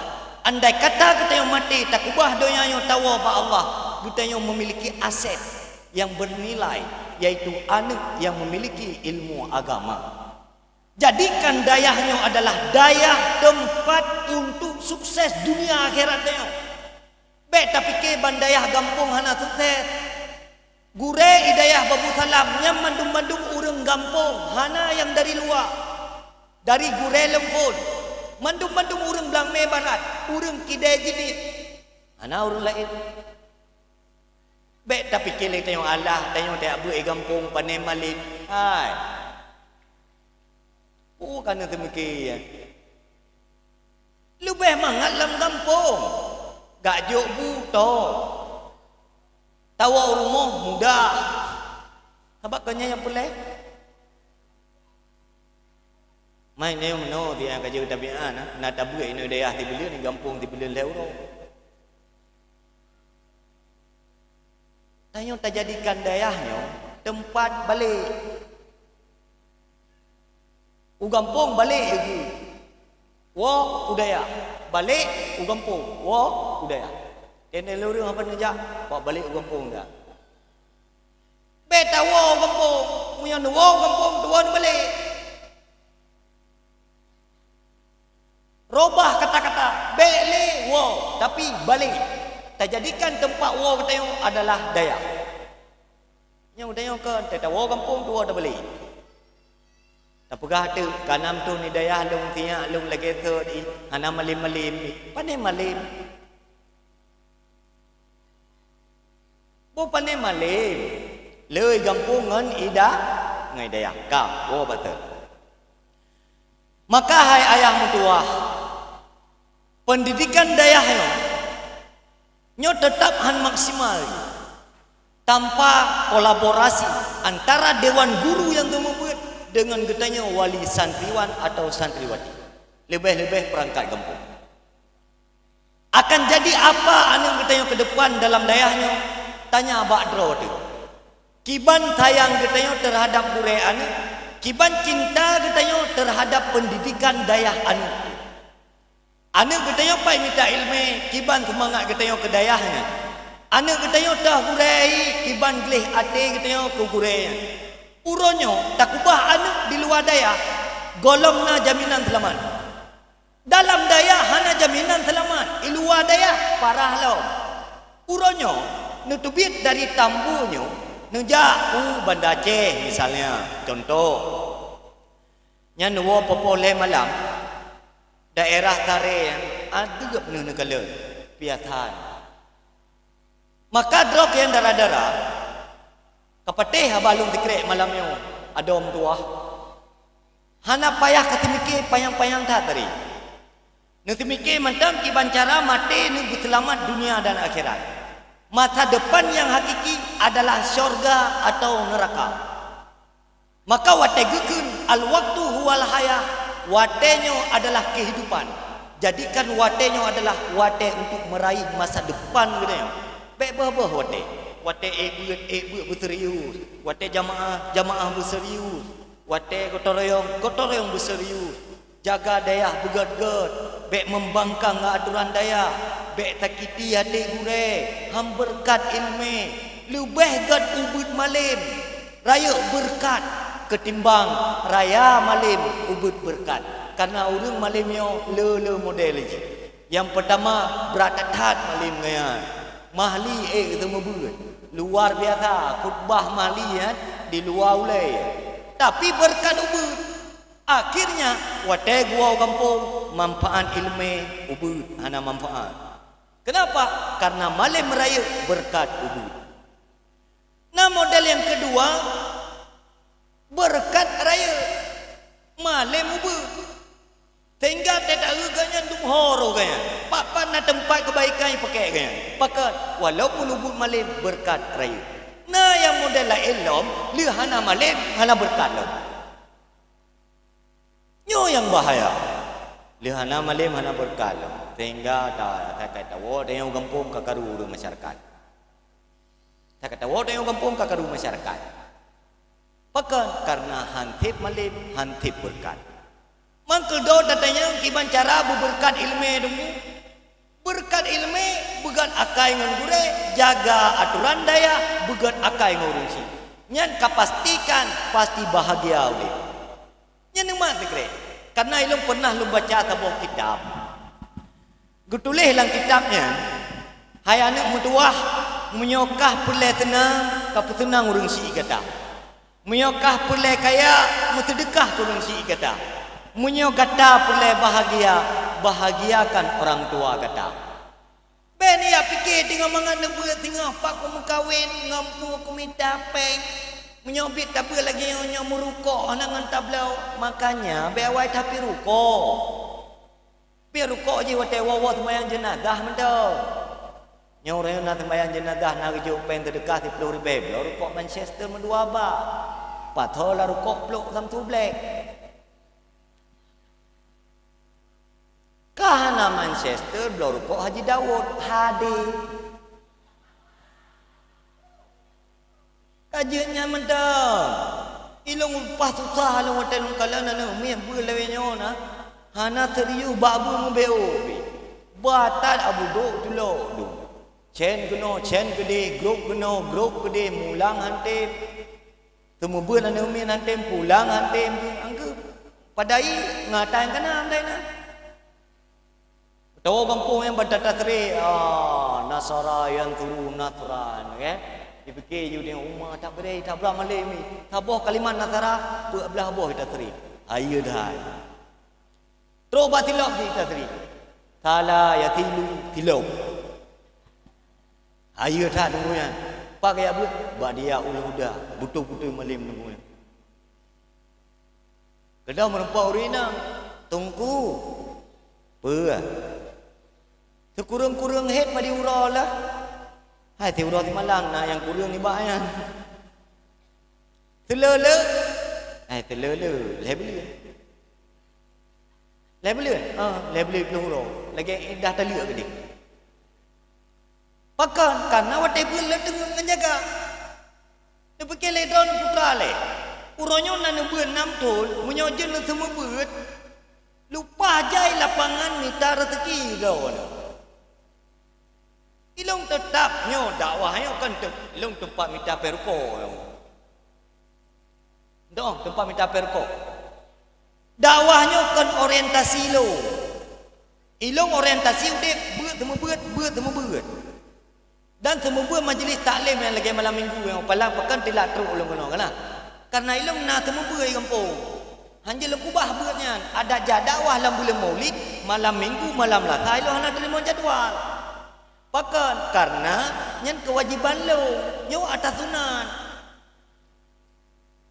Andai kata geutanyoe maté takeubah donya nyoe tawoe bak Allah, geutanyoe meumiliki aset nyang beunilai, yaitu aneuk nyang meumiliki ilmu agama. Jadikan dayah nyoe adalah dayah teumpat untuk sukses dunia akhirat tanyoe. Bék tapike ban dayah gampông hana sukses. Gurée i dayah Babu Salam nyan mandum-mandum ureuëng gampông, hana nyang dari luwa. Dari gurée lom phon, mandum-mandum ureuëng Blang Mé Barat, ureuëng Kidai Jeuniet, hana ureuëng laén. Bék tapike lé tanyoe alah, tanyoe tajak beuet gampông pané malem. Hai. Peue ka na teumike, ya? Leubeh mangat lam gampông. Gak jok bu to. Tawoe u rumoh mudah. Sabab kon nyan nyang peureulée. Mai nyoe meunoe tiang ka jeuet tabiat na, na tabeuet inoe dayah sibuleuen, gampông sibuleuen lhée uroe. Tanyoe tajadikan dayah nyoe teumpat balek. U gampông balek laju. Woe u dayah, balek u gampông, woe u dayah. Keuneuk lôn ureuëng haba neujak, bak balek u gampông dah. Bék tawoe u gampông, meunyoe neuwoe u gampông, tuwoe neubalek. Robah kata-kata, bék lé woe, tapi balek. Tajadikan teumpat woe geutanyoe adalah dayah. Nyoe geutanyoe kon, teuh tawoe gampông, tuwoe tabalek. Tapeugah teuk, ka nam tuh ni dayah lôn tiyak lôn lagée sot ih, hana malem-malem ih. Pané malem? Boh pané malem, lé gampông ngon ida, ngon dayah ka, woe bateue. Maka hai ayah meutuwah, pendidikan dayah nyoe, nyoe teutap han maksimal tanpa kolaborasi antara dewan guru nyang teumeubeuet deungon geutanyoe wali santriwan atau santriwati, leubeh-leubeh peurangkat gampông. Akan jadi apa aneuëk geutanyoe keudepan dalam dayah nyoe? Tanya bak droe teuh. Kiban sayang geutanyoe teuhadab gurée aneuëk, kiban cinta geutanyoe teuhadab peundidikan dayah aneuëk. Aneuëk geutanyoe pai mita iéleumé, kiban seumangat geutanyoe keu dayah nyan. Aneuëk geutanyoe toh gurée, kiban gleh até geutanyoe keu gurée nyan. Uroe nyoe takeubah aneuëk di luwa dayah, gohlom na jaminan seulamat. Dalam dayah hana jaminan seulamat, i luwa dayah parah lom. Uroe nyoe neuteubiet dari Tambu nyoe neujak u Banda Aceh misalnya, contoh. Nyan neuwoe poh-poh lhée malam, daerah Taré nyan adeuk neuh neukalon, piasan. Maka droe nyang dara-dara, ka patéh haba lôn sikrek malam nyoe, adoe meutuwah. Hana payah ka teumike panyang-panyang that tadi. Neuteumike mantong kiban cara maté neubeuseulamat dunia dan akhirat. Masa depan nyang hakiki adalah syurga atau neuraka. Maka watée geukheun, "Al-waqtu huwal hayah," watée nyoe adalah keuhidupan. Jadikan watée nyoe adalah watée untuk meuraih masa depan geutanyoe. Bék boh-boh watée. Watée ék beuet, ék beuet beuserius. Watée jamaah, jamaah beuserius. Watée gotong royong, gotong royong beuserius. Jaga dayah beugét-gét, bék meumbangkang ngon atoran dayah, bék sakiti até gurée, han beureukat iéleumé, leubeh gét ubeuet malem, rayeuk beureukat keutimbang raya malem ubeuet beureukat. Kareuna ureuëng malem nyoe le-le model jih. Nyang peutama, brat that-that malem nyan. Mahli ék teumeubeuet. Luar biasa, khutbah mahli nyan di luwa ulée. Tapi beureukat ubeuet. Akhirnya, watée geuwoe u gampông, manfaat iéleumé ubeuet hana manfaat. Kenapa? Karena malem rayeuk beureukat ubeuet. Nah, model nyang keudua, beureukat rayeuk, malem ubeuet. Sehingga teuta geuh geuhnyan dum ho roh geuhnyan. Pat-pat na teumpat keubaikan jipakée geuhnyan. Pakon, walaupun ubeuet malem beureukat rayeuk. Nah, nyang model laén lom, lheueh hana malem, hana beureukat lom. Nyoe nyang bahaya. Lheueh hana malem hana beureukat lom. Sehingga ta-, takai tawoe tanyoe gampông ka karu ureuëng masyarakat. Takai tawoe tanyoe gampông ka karu masyarakat. Pakon? Karena han sép malem, han sép beureukat. Mangkeudo tatanyong kiban cara beubeureukat iéleumé deungoe. Beureukat iéleumé, beugét akai ngon gurée, jaga atoran dayah, beugét akai ngon ureuëng syik. Nyan ka pastikan pasti bahagia udeb. Nyan neumat sikrek, kareuna ilôn pernah lôn baca saboh kitab. Geutuléh lam kitab nyan, "Hai aneuëk meutuwah, meunyoe kah peureulée seunang, ka peuseunang ureuëng syik gata." Meunyoe kah peureulée kaya, meuseudeukah keu ureuëng syik gata. Meunyoe gata peureulée bahagia, bahagiakan orang tua gata. Bék neujak pike teungoh mangat neubeuet singoh pat kumeukawen ngon peue kumita péng. Meunyoe biet tabeuet lagée nyoe, nyoe meurukok hana ngon tabloe, makanya bék awai tapi rukok. Pih rukok jih watée woe-woe seumayang jeunazah mantong. Nyoe uroe nyoe na seumayang jeunazah na geujok péng seudeukah siplôh ribée bloe rukok Manchester meudua bak. Pathô lam rukok plôk Samsung Black. Ka hana Manchester bloe rukok Haji Daud, hadé. Ka jeuet nyan mantong. Ilôn leupah susah lôn watée lôn kalon aneuk miet beuet lawét nyoe na. Hana serius bak beuet meubeuet pih. Bah that abudok tulok dum. Cen keunoe, cen keudeh, grôp keunoe, grôp keudeh, mulang han tem. Seumeubeuet aneuk miet han tem, pulang han tem. Angkeu padai ngatai kana andai na. Tawoe gampông nyang bak tasri, ah, nasara yansuru nasran, kan? Dipike ju di uma tak beri, tak bra malem ni. Saboh kalimat nasara, peuet blah boh tasri. Ayeue dai. Trok bak tilok di tasri. Sala yasilu tilok. Ayeue that deungon nyan. Pak gaya buet, bak dia ulah udah, beutôi-beutôi malem deungon nyan. Keudroe meureumpok ureueng inong, "Teungku, peue? Sikureueng-kureueng hét padum uroe lah?" "Hai, siuroe simalam na nyang kureueng nibak nyan." "Seuleu-leu?" "Hai, seuleu-leu, lhée buleuen." "Lhée buleuen?" "Ah, lhée buleuen ploh uroe. Lagée iddah taleuek keudeh." Pakon? Kareuna watée beuet lé teungeut ngon jaga. Neupike lé droeneuh putra lé. Uroe nyoe na neubeuet nam thon, meunyoe jeuet neuseumeubeuet, leupah jai lapangan mita reuseuki droeneuh. Ilôn teutab nyoe dakwah nyoe kon teu-, ilôn teumpat mita perukok nyoe. Dong, teumpat mita perukok. Dakwah nyoe kon orientasi lôn. Ilôn orientasi udeb, beuet seumeubeuet, beuet seumeubeuet. Dan seumeubeuet majlis taklim nyang lagée malam minggu nyang palang pakon tilak trok ulôn keunoe kana. Kareuna ilôn na seumeubeuet di gampông. Hanjeuet lôn kubah beuet nyan, adat jak dakwah lam buleuen Maulid, malam minggu, malam Lasa ilôn hana teurimong jadwal. Pakon? Kareuna nyan keuwajéban lôn, nyoe atas sunat.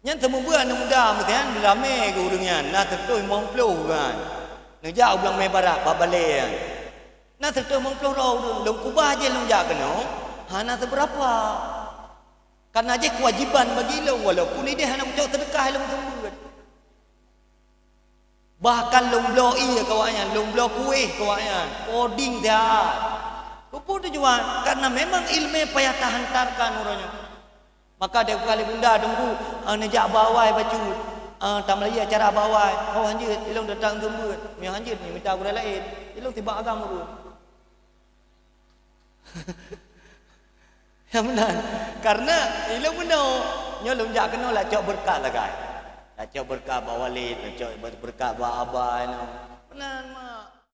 Nyan seumeubeuet aneuk muda meusinan ramé geu ureueng nyan, na sireutoh limong ploh ureueng nyan. Neujak u Blang Mé Barat bak balée nyan. Na sireutoh limong ploh droe ureueng, lôn kubah jih lôn jak keunoe, hana seubeurapa. Kareuna jih keuwajéban bagi lôn, walaupun ideh hana kucok seudeukah lôn seumeubeuet. Bahkan lôn bloe ié keu awaknyan, lôn bloe kueh keu awaknyan, poding siat. Keupeue tujuan? Kareuna memang ileumé payah tahantarkan uroe nyoe. Maka dek kali bunda teungku, eh, neujak bak awai bacut, eh, tameulayeue acara bak awai. Oh, hanjeuet, ilôn datang seumeubeuet. Meunyoe hanjeuet, mita gurée laén. Ilôn sibak agam ureueng. Nyang meunan. Kareuna ilôn meunoe, nyoe lôn jak keunoe lacok beureukat sagai. Lacok beureukat bak walid, lacok beureukat bak aba nyoe. Meunan, mak.